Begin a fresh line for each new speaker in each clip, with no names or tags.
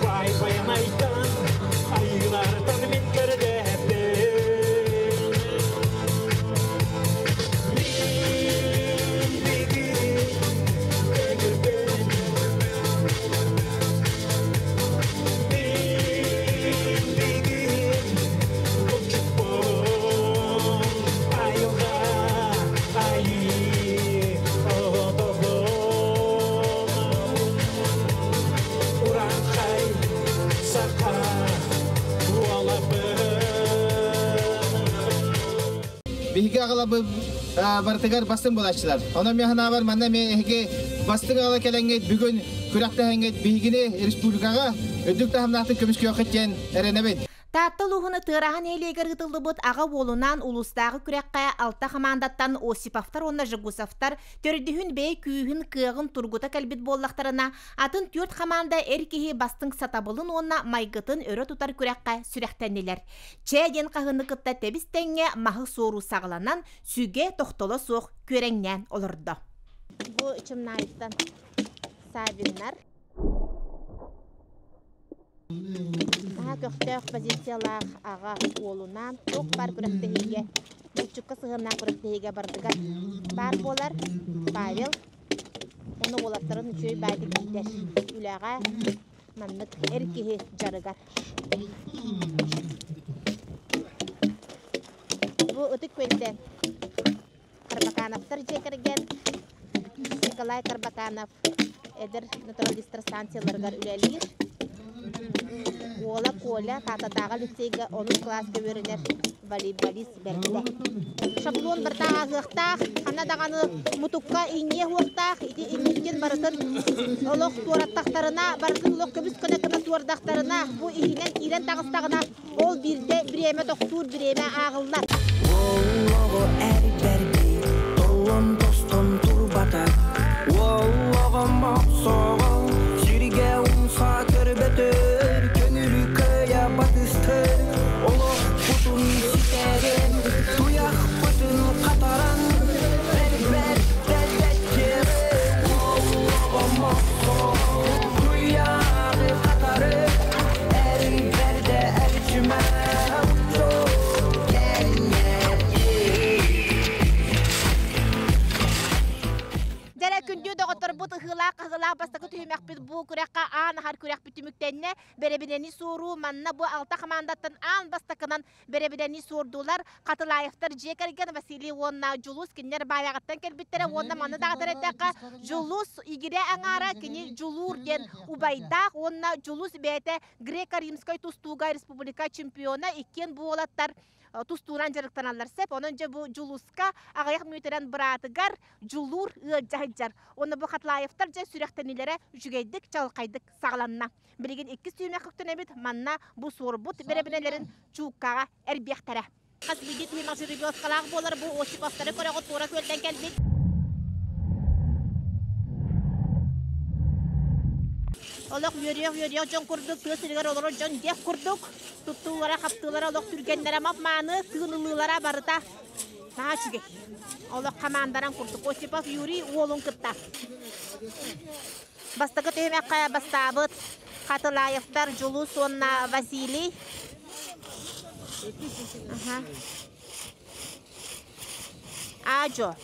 Бай байанайтан айыылартан мин көрдөһөбүн. Мин бүгүн көҥүлбүн. Мин бүгүн булчуппун. Айылҕа айыы оҕотобун. Урааҥхай саха уолабын.
Биһиги аҕалабыт барытыгар бастыҥ буолааччылар. Онон мин санаабар манна эмиэ эһиги бастыҥ аҕала кэлэҥҥит бүгүн күрэхтэһэҥҥит биһигини республикаҕа үрдүк таһымнаахтык көмүскүөххүт диэн эрэнэбин.
Таатта улууһун Тыараһа нэһилиэгэр ыытыллыбыт аҕа уолунаан улуустааҕы күрэххэ алта хамаандаттан Осиповтар уонна Жегусовтар төрдүһүн бэйэ күүһүн, кыаҕын тургута кэлбит буоллахтарына, атын түөрт хамаанда эр киһи бастыҥ сатабылын уонна майгытын өрө тутар күрэххэ сүрэхтэннилэр. Чээ диэн хаһыыны кытта тэбис-тэҥҥэ маһы суоруу саҕаланан, сүгэ тохтоло суох күөрэҥнээн олордо. Бу Чымнаайыттан Савиннар Наһаа көхтөөх позициялаах аҕа уолунаан туох баар күрэхтэһиигэ, булчукка сыһыаннаах күрэхтэһиигэ барытыгар баар буолар Павел уонна уолаттарын үчүгэй баайдык иитэр. Үлэҕэ маннык эр киһи дьарыгар. Бу Ытык Күөлтэн Карбакановтар дьиэ кэргэн Николай Карбаканов эдэр натуралистар станцияларыгар үлэлиир. Уола Коля Таататааҕы лицейгэ онус кылааска үөрэнэр волейболист бэрдэ. Шаблон барыта ааһыахтаах, ханна даҕаны мутукка иҥниэ уохтаах, ити иҥниитин барытын олох туораттахтарына, барытын олох көбүс гына гына туордахтарына, бу иһинэн киирэн таҕыстаҕына, ол биирдэ бириэмэ тохтуур, бириэмэ ааҕыллар.
Уоллоҕу эрбэрби, толлон-тостон турбата. Уоллоҕо мохсоҕол, сиргэ умса көрбөтөр, көҥүлү кыайа батыстыр. Олохпутун ситэрэн, туйахпытын хатаран, бэрбэр дэллэтиэҕи. Уоллоҕо мохсоҕол, туйаҕы хатары, эрбэрдэ эрчимэ.
Дьэрэ күндү доҕотторбут ыһыылаах-хаһыылаах бастакы түһүмэхпит бу күрэххэ аан аһар күрэхпит түмүктэннэ. Бэрэбинэни суоруу манна бу алта хамаандаттан аан бастакынан бэрэбинэни суордулар. Хатылаевтар дьиэ кэргэн Василий уонна Дьулус кинилэр Баайаҕаттан кэлбиттэрэ уонна манна даҕатар эттэххэ Дьулус игирэ аҥаара кини Дьулуур диэн убайдаах уонна Дьулус бэйэтэ греко-римскай тустууга республика чемпиона иккиэн бу уолаттар тустуунан дьарыктаналлар сөп. Онон дьэ бу Дьулуска аҕыйах мүнүүтэнэн быраатыгар Дьулуур ыалдьа сылдьар. Уонна бу Хатлаевтар дьэ сүрэхтэниилэрэ үчүгэйдик, чаҕылхайдык саҕаланна. Билигин иккис түһүмэх үктэнэбит. Манна бу суорбут бэрэбинэлэрин чууккаҕа эрбиэхтэрэ. Хас биирдии түһүмэх жеребьевкалаах буолар бу Осиповтары көрөҕүт туора күөлтэн кэлбит. Олох үөрүөх-үөрүөх дьон курдук, тыа сиригэр олорор дьон диэх курдук туттуулара, хаптыылара олох түргэннэрэ мап-мааны, тыын ылыылара барыта наһаа үчүгэй. Олох хамаанданан курдук. Осипов Юрий уолун кытта. Бастакы түһүмэххэ бастаабыт Хатылаевтар Дьулус уонна Василий. Аха. Аажо.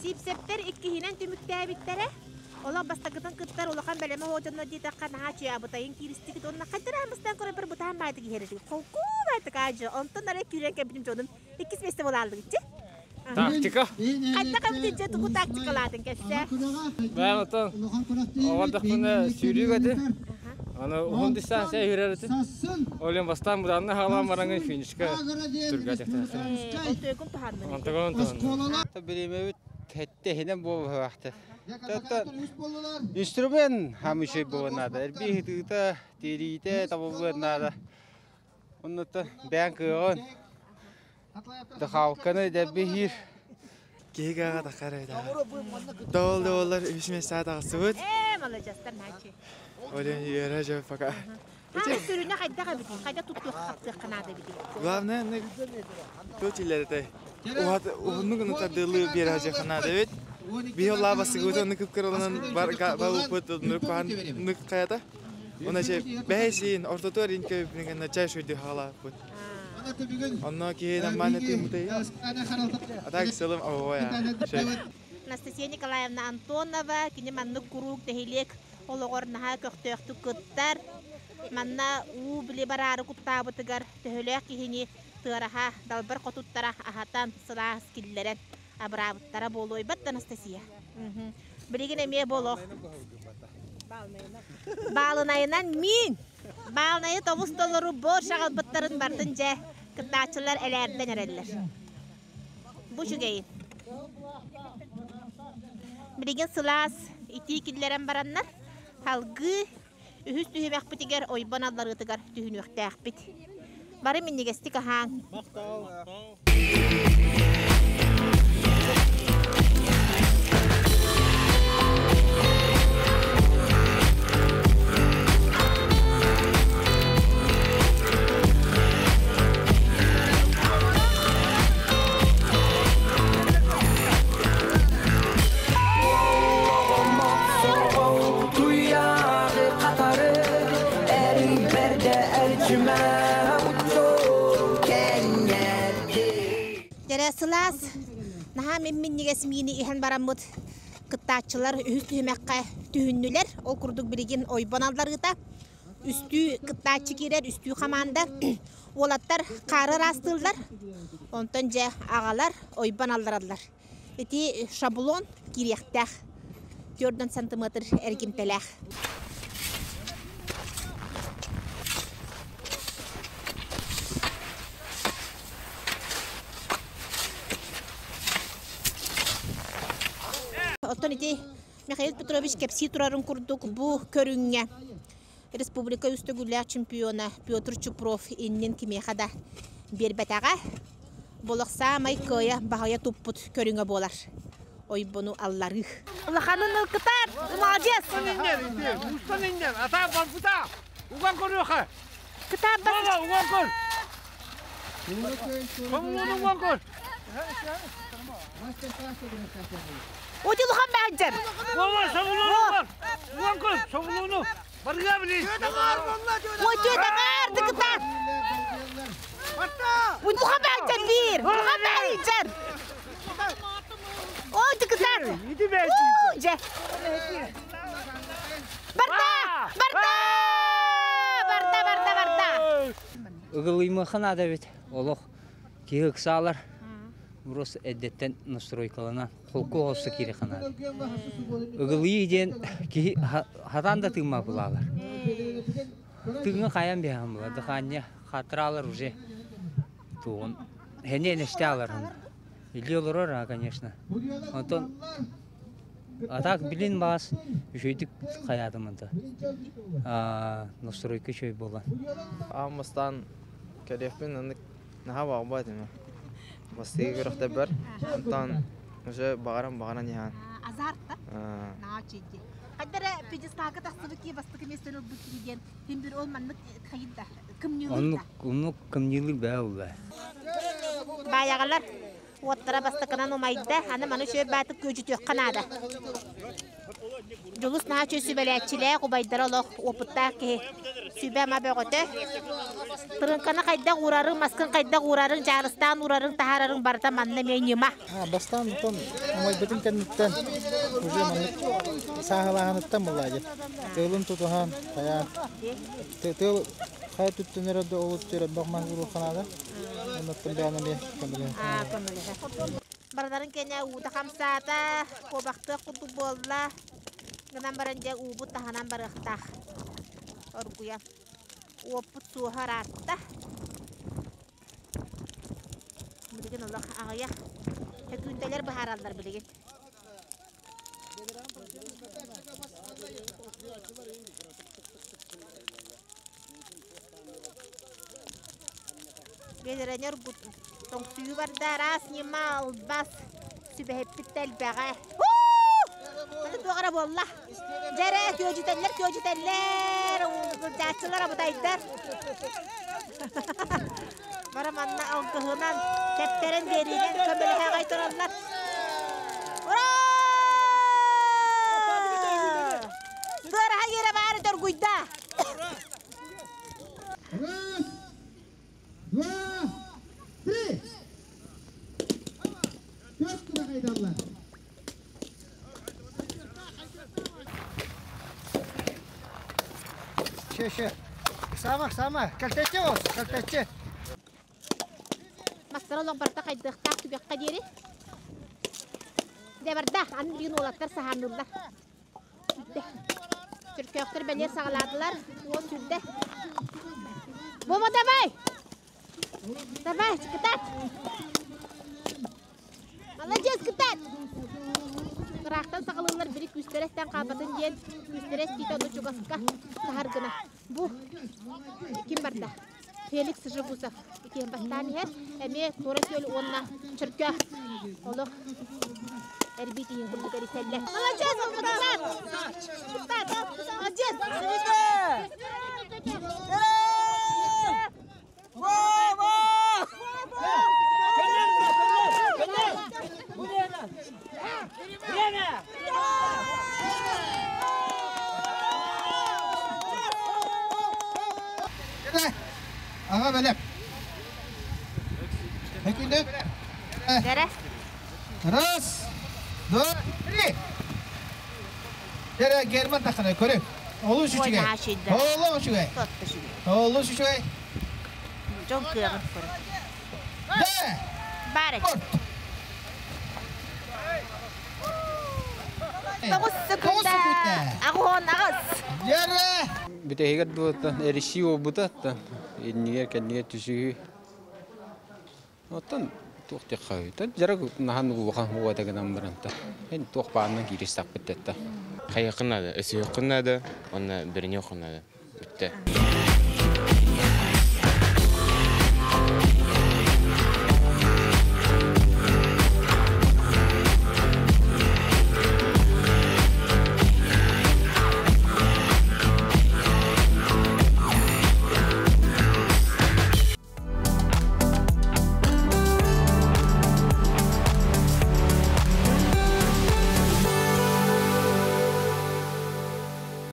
Сиипсэптэр иккиһинэн түмүктээбиттэрэ. Олох бастакытын кыттар улахан бэлэмэ оһуотунна диэтэххэ наһаа үчүгэй абытайын кииристигит уонна хайдах амыстан көрөбөр бытаан баайтык иһэр этигит. Холкуу баайтык аадьы. Онтон арай киирэн кэлбитим дьонум иккис миэстэ буолааллыгыччы.
Тактика.
Хайдах эбитин дьэ тугу тактикалаатын кэпсээ.
Бэйэм оттон оҕордохпуна сүүрүүк этим. Аны уһун дистанция үүрэр этим. Ол иһин бастаан буданна хаалан бараҥын финишка түргэтиктээхтэр.
Онтуйгун туһаннын.
Онтугун туһаннын.
Бириэмэбит тэһинэн буолуохтаахтар. Инструмент хамышай буолуон наада. Эрбии ыһытыыта, тиэриитэ табыллыан наада. Оннуттан бэйэҥ кыаҕын, дыхалканы дэлби иһиир.
Киһигэ тахар эбит. Дол доллар үс места тахсыбыт.
Ээ, маладьыастар наачы.
Олен үөрэ жö пока.
Хаана сүрүнэ хайдах эбитий? Хайда туттуохха хаптыахха наада эбитий?
Главное, то тилерете. Уһат уһуннук тардылыы биэрэ жö ханаада эбит. Биһи олаа басыгыбыт онну кыпкыраланан бар балыппыт нук нык каята. Она че бэһэсин ортотуар инке бинген чай шуйду хаалааппыт. Онно киһи наммааны тыыммытай. А так сылым оҕоя.
Анастасия Николаевна Антонова кини маннык куруук нэһилиэк олоҕор наһаа көхтөөхтүк кыттар. Манна уу били бараары куттаабытыгар төһөлөөх киһини тыараһа далбар хотуттара аһатан, сылаас киллэрэн абыраабыттара буолуойбат да Анастасия. Билигин эмиэ болох. Баалынайынан миин. Баалынайы тобус толору борщ аҕалбыттарын бартын дьэ кыттааччылар элээрдэн эрэллэр. Бу үчүгэйин. Билигин сылаас итии киллэрэн бараннар, салгыы үһүс түһүмэхпитигэр ойбон алларыытыгар түһүнүөхтээхпит. Бары минньигэстик аһааҥ. Дьэрэ сылаас наһаа минньигэс миини иһэн бараммыт кыттааччылар үһүс түһүмэххэ түһүннүлэр. Ол курдук билигин ойбон алларыыта үстүү кыттааччы киирэр, үстүү хамаанда. Уолаттар хаары ыраастыыллар, онтон дьэ аҕалар ойбон аллараллар. Ити шаблон киириэхтээх, 4 сантиметр эргимтэлээх. Оттон ити Михаил Петрович кэпсии турарын курдук бу көрүҥҥэ республика үс төгүллээх чемпиона Петр Чупров иннин кимиэхэ да биэрбэтэҕэ. Болох саамай кыайа баһыйа туппут көрүҥэ буолар. Ойбону алларыы. Улаханын ылкытар! Молодец!
Устан иннен, ата барбыта! Уган көрүөхэ!
Кытаат
Баба, уган көр! Коммуну уган көр!
Утилухан баһыджар!
Баба, собулуну бар! Уган көр, собулуну! Барга били!
Ой, түйетаңар, кытаат! Улахан баһыджар биир! Улахан баһыджар! Ой, кытаат!
Иди бэйти!
Дьэ! Барда! Барда! Барда, барда, барда!
Ыгылыймыаха наада эбит. Олох киһи ыксаалар. Просто эрдэттэн настройкаланан холку оҕосто киириэххэ наада. Ыгылыйыы диэн киһи хатаан да тыыммат булаалар. Тыыҥҥа хайан биһэҕин була дыхание хатыраалар уже туоҕун хэниэн эстэ алар Илии олорор а конечно. Онтон а так билин баас үчүгэйдик хайаатым онто. Настройка үчүгэй буолан.
Аан бастаан кэлиэхпин оннук наһаа баҕарбат этим. Бастакы күрэхтэрбэр онтон уже баҕаран баҕаран иһэн.
Азарт да? Наһаа үчүгэй. Хайда эрэ пьедесталга тахсыбыт киһи бастакы миэстэни ылбыт киһи диэн син бир ол маннык хайыт да кымньыылыыр
Оннук
да.
оннук кымньыылыыр бээ улла.
Баайаҕалар уоттара бастакынан умайда, аны маны үчүгэй баатык күөдьүтүөххэ наада. Дьулус наһаа үчүгэй сүбэлээччилээх, убайдара олох опыттаах киһи. Сүбэ-ама бөҕөтө. Тырыҥканы хайдах уурарыҥ, маскын хайдах уурарыҥ, дьаарыстаан уурарыҥ, таһаарарыҥ барыта манна эмиэ ньыма.
Бастаан онтон умайбытын кэнниттэн уже маннык сааһылааһыныттан буллаа дьэ. Тыалын тутуһан, хайаан тыал хайа түттүнэрэ да ол өттүгэр элбэх мас уруохха наада. Оннуттан бэйэм эмиэ көмөлөһө.
Барыларын кэнэ уута хамсаата, куобахтыах курдук буолла. Гынан баран дьэ уубут таһынан барыахтаах. Оргуйа. Уоппут суоһа ыраатта. Билигин олох аҕыйах. Сөкүүндэлэр быһаараллар билигин. Биэдэрэнэр тоҥсуйуу барда араас ньыма, албас, Сүбэһиппит да элбэҕэ. Маны туох эрэ буолла. Дьэрэ, күөдьүтэллэр, күөдьүтэллэр, сылдьааччылар абытайдар. Бары манна алгыһынан, тэптэрэн биэриинэн көмөлөһө аҕай тураллар. Ура! Тыараһа иэрэ баары доргуйда.
Раз, два, три. Түөрт гына кайдаллар.
Ше, ше. Сама, сама. Кэлтэччи ол, кэлтэччи.
Мастара олох барыта хайдыахтаах түгэххэ диэри. Дэ барда, аны билигин уолаттар саһаанныыллар. Сүрдэ. Чөркөөхтөр бэлиэр саҕалаатылар. Уол сүрдэ. Бома давай! Давай, кытаат! Молодец, кытаат! Ыраахтан саҕалыыллар били күүстэрэ эстэн хаалбатын диэн күүстэрэ эстиитэ ону чугаска таһар гына. Бу ким барда? Феликс Жегусов иккиэн бастаан иһэр. Эмиэ Туора Күөл уонна Чөркөөх олох эрбии тиһин курдук эрисэллэр. Молодец, кытаат! Кытаат! Молодец!
Аҕа бэлэп. Күндү.
Дэрэ.
Раз, два, три. Дэрэ Герман тахана көрү. Олус үчүгэй. Олус үчүгэй. Олус үчүгэй.
Дьон кыаҕын көрө. Баар Тоҕус секунда. Аҕыһон аҕыс.
Дьэрэ.
Бүтэһигэр дуоттан эрисии буолбута иннигэр кэннигэр түсүһүү. Оттон туох диэххэ дьарык наһаа улахан уота гынан баранта. Эн туох баанынан кииристэхпит дэтта.
Хайыаххын наада, өсөһүөххүн наада, уонна бэриниэххин наада. Бүттэ.